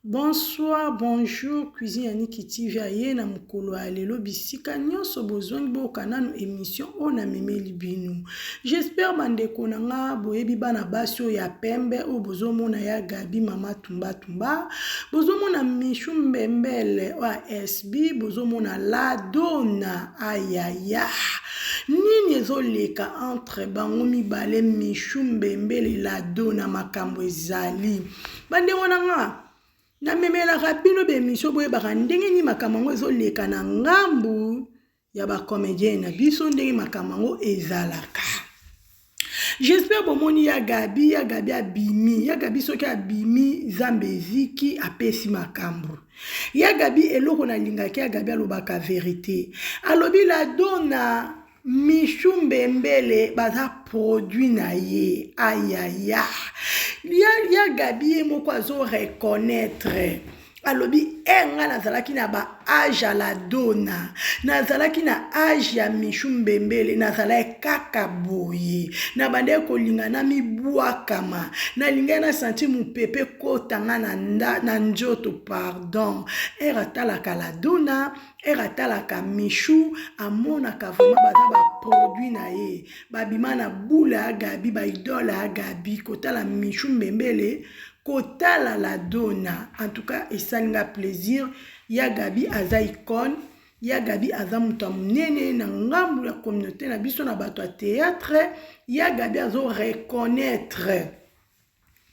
Bonsoir, bonjour, cuisine ya Niki TV aye na mokolo ya lelo bisika nyonso bozongi boyoka nanu émission oyo namemeli bino. J'espère bandeko na nga boyebi bana basi oyo ya pembe oyo bozomona ya Gabi mama tumba tumba, bozomona Michou Mbembele oyo ya SB, bozomona La Donna ayaya. Nini ezoleka entre bango mibale Michou Mbembele La Donna makambo ezali. Bandeko na nga, namemelaka bino ba emission boyebaka ndenge nini makambo yango ezoleka na ngambu ya ba comedien na biso ndenge makambo yango ezalaka. J'espère bomoni ya Gabi, ya Gabi abimi, ya Gabi soki abimi Nzambe eziki apesi makambo. Ya Gabi eloko nalingaki ya Gabi alobaka verite. Alobi la dona Michou Mbembele baza produit na ye ayaya ya, ya Gabi ye moko azo reconnaître alobi e nga nazalaki na ba age ya la dona nazalaki na age ya Michou Mbembele nazalaki kaka boye nabandaki kolinga namibwakama nalingaki na sentir mopepe kota nga na, na nzoto pardon ere atalaka la dona Heure atalaka Michou amonaka vraiment baza ba produit na ye babima na boule ya Gabi ba idole ya Gabi kotala Michou Mbembele kotala la Donna en tout cas esali nga plaisir ya Gabi aza icone ya Gabi aza moto ya monene na ngambu ya communauté na biso na bato ya théâtre ya Gabi azo reconnaître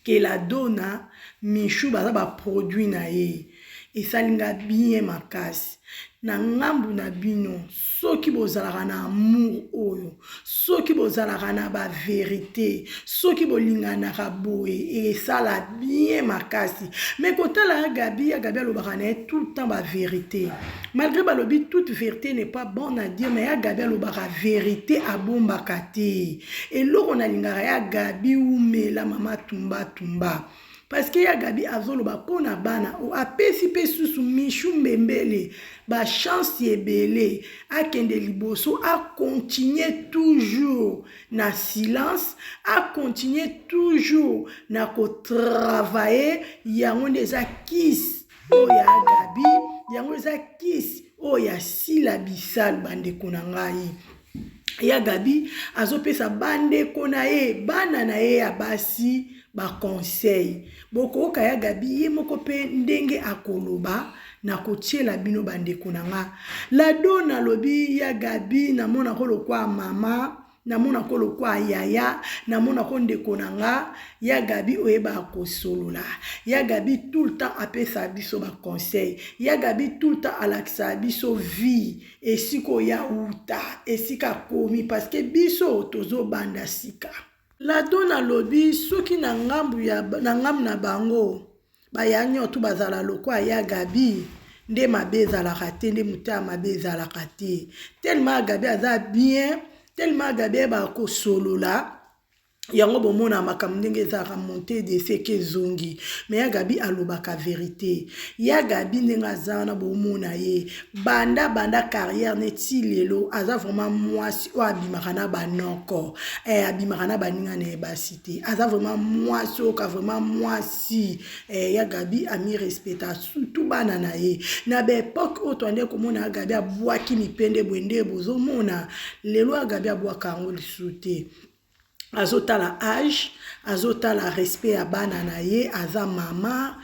que la dona michou baza ba produit na ye esali nga bien makasi na ngambu na bino soki bozalaka na amour oyo soki bozalaka na ba verite soki bolinganaka boye esala bien makasi mais kotala ya gabi ya gabi alobaka na ye tout le temps ba verite malgré balobi toute verite n'est pas bonne à dire mais ya gabi alobaka verite abombaka te Eloko nalingaka ya Gaby wumela mama tumba tumba parce que ya Gaby azoloba mpo na bana o apesi mpe susu Michou Mbembele ba chance ebele akende liboso a continuer toujours na silence a continuer toujours na ko travailler yango nde eza kisi oyo ya Gaby yango eza kisi oyo ya Sila Bisalu bandeko na ngai ya Gabi azopesa bandeko na ye bana na ye ya basi ba conseil bokoyoka ya Gabi ye moko mpe ndenge akoloba na kotiela bino bandeko na nga lado nalobi ya Gabi namonako lokwa mama namonako lokwa yaya namonako ndeko na nga ya Gabi oyebaka kosolola ya Gabi tout le temps apesa biso ba conseil ya Gabi tout le temps alakisaka biso vie esika oyo awuta esika akomi parce que biso tozobanda sika. La dona alobi soki na ngambu ya na ngambu na bango baya niotu bazala lokwa ya Gaby nde mabe ezalaka te nde motema mabe ezalaka te tellement ya Gaby aza bien tellement ya Gaby ayebaka kosolola yango bomona makambo ndenge ezalaka monte de seke ezongi me ya gabi alobaka verite ya gabi ndenge aza wana bomona ye banda banda carrière ne ti lelo aza vraiment mwasi oyo abimaka na banoko eh, abimaka na baninga na ye basi te aza vraiment mwasi oyoka vraiment mwasi eh, ya gabi ami respecta surtout bana na ye na baepoke oyo toande komona ya gabi abwaki mipende boye nde bozomona lelo ya gabi abwaka yango lisusu te azotala age azotala respect ya bana na ye aza mama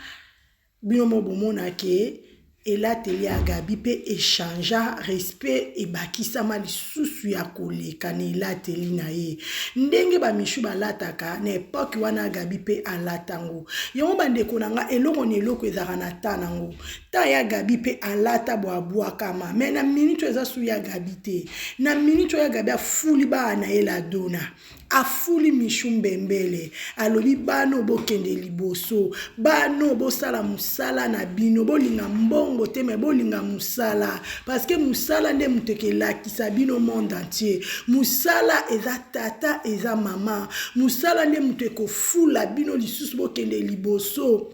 bino mo bomona ke elateli ya gabi mpe echangea respect ebakisama lisusu ya koleka na elateli na ye ndenge bamishu balataka na epoke wana gabi mpe alatango yango bandeko na nga eloko na eloko ezalaka na ta nango ta ya gabi mpe alata bo abwakama me na minute oyo eza su ya gabi te na minute oyo ya gabi afuli bana na ye ladona afuli mishu mbembele alobi bano bokende liboso bano bosala mosala na bino bolinga mbongo te me bolinga mosala parceke mosala nde moto ekelakisa bino monde entier mosala eza tata eza mama mosala nde moto ekofula bino lisusu bokende liboso.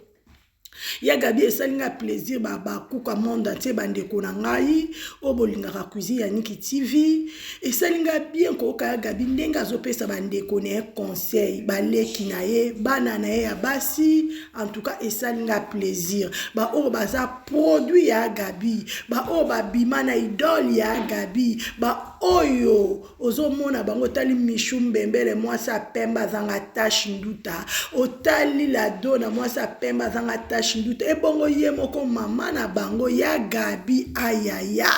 Ya Gabi, esali nga plaisir. Bakuka monde entier, bandeko na ngai oyo bolingaka Cuisine ya Niki TV, esali nga bien koyoka ya Gabi ndenge azopesa bandeko na ye conseil, baleki na ye, bana na ye ya basi. En tout cas, esali nga plaisir. Baoyo baza produit ya Gabi, baoyo babima na idole ya Gabi, baoyo ozomona bango, otali Mishu Mbembele, mwasi apembe azanga tache nduta, otali Ladona, mwasi apembe azanga tache nduta, ebongo ye moko mama na bango ya Gabi. Ayaya,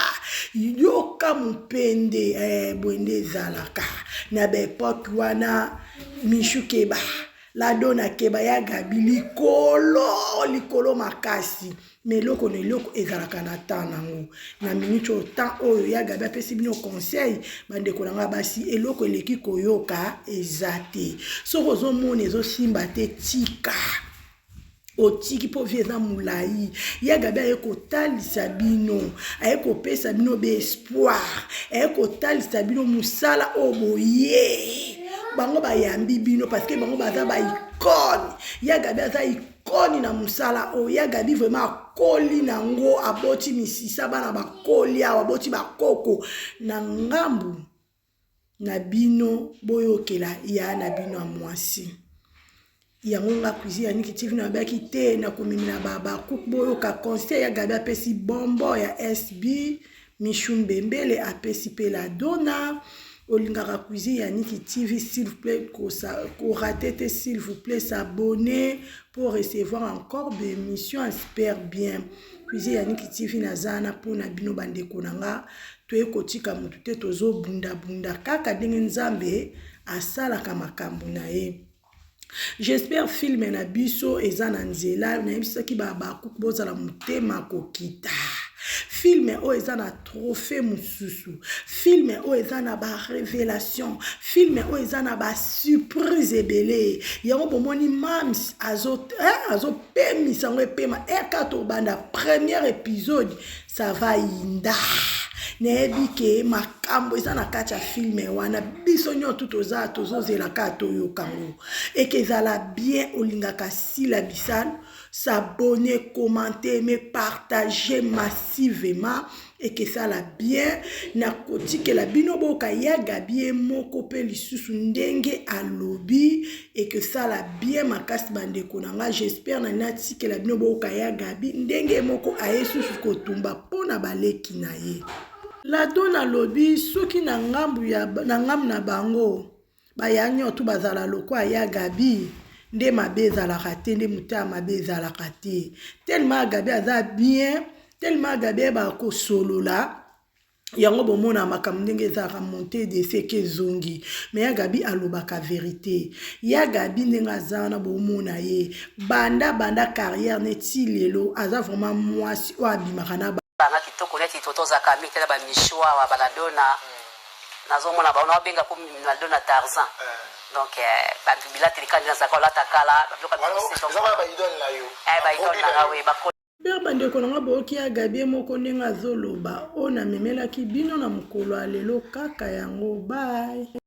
yoka mopende boye nde ezalaka na baépoque wana. Mishu keba, Ladona keba, ya Gabi likolo likolo makasi. Mais eloko na eloko ezalaka na temps nango. Na minute oyo, temps oyo ya Gabi apesi bino conseil, bandeko na nga basi, eloko eleki koyoka eza te. Soki ozomona ezosimba te, tika, otiki, mpo vie eza molai. Ya Gabi aye kotalisa bino, aye kopesa bino baespoir, aye kotalisa bino mosala oyo boye. Bango bayambi bino parce que bango baza baicône. Ya Gabi aza icône na mosala oyo. Ya Gabi vraiment akoli nango, aboti misisa, bana bakoli awa, aboti bakoko na ngambu na bino. Boyokela ya na bino ya mwasi yango. Nga Cuisine ya Niki TV nabaki te na komemela bakuku. Boyoka conseil ya Gabi apesi bombo ya SB, Mishu Mbembele, apesi mpe la Dona. Olingaka Cuisine ya Niki TV, s'il vous plaît, korater te. S'il vous plaît, s'abonner pour recevoir encore des émissions. Espère bien Cuisine ya Niki TV naza wana mpona bino, bandeko na nga. Toye kotika motu te, tozobundabunda kaka ndenge Nzambe asalaka makambo na ye. J'espère film na biso eza na nzela. Nayebisaki bakuku, bozala motema kokita. Film oyo eza na trophée mosusu, film oyo eza na barévélation, film oyo eza na basurprise ebele. Yango bomoni mams azopemisa yango epema eka. Tobanda première épisode, ça va yinda. Nayebi ke makambo eza na kati ya film wana, biso nyonso toza tozozela kaka toyoka yango eke ezala bien. Olingaka Sila Bisalo, s'abonner, commenter, mais partager massivement, ekesala bien. Nakotikela bino boyoka ya Gabi ye moko mpe lisusu ndenge alobi, ekesala bien makasi, bandeko na nga. J'espère na natikela bino boyoka ya Gabi ndenge moko aye susu kotumba mpona baleki na ye. Ladona alobi soki na ngambu ya na ngambu na bango baya nyonso bazala lokwa ya Gabi nde mabe ezalaka te, nde motema mabe ezalaka te. Tellement Gabi aza bien, tellement Gabi ayebaka kosolola yango, bomona makambo ndenge ezalaka monte de seke ezongi. Mais ya Gabi alobaka vérité. Ya Gabi ndenge aza wana, bomona ye banda banda carrière neti lelo, aza vraiment mwasi oyo abimaka na banga kitoko neti toto ozalaka mingi te na bamishu awa. Baladona nazomona bango, nababenga ko Ladona Tarzan. Donc bilati kandi nazalaka olata kala, babiloko. Baidole na yo. Baidole nanga we. Mpe bandeko na nga, boyoki ya Gabi moko ndenge azoloba. Oyo namemelaki bino na mokolo ya lelo kaka yango. Bye.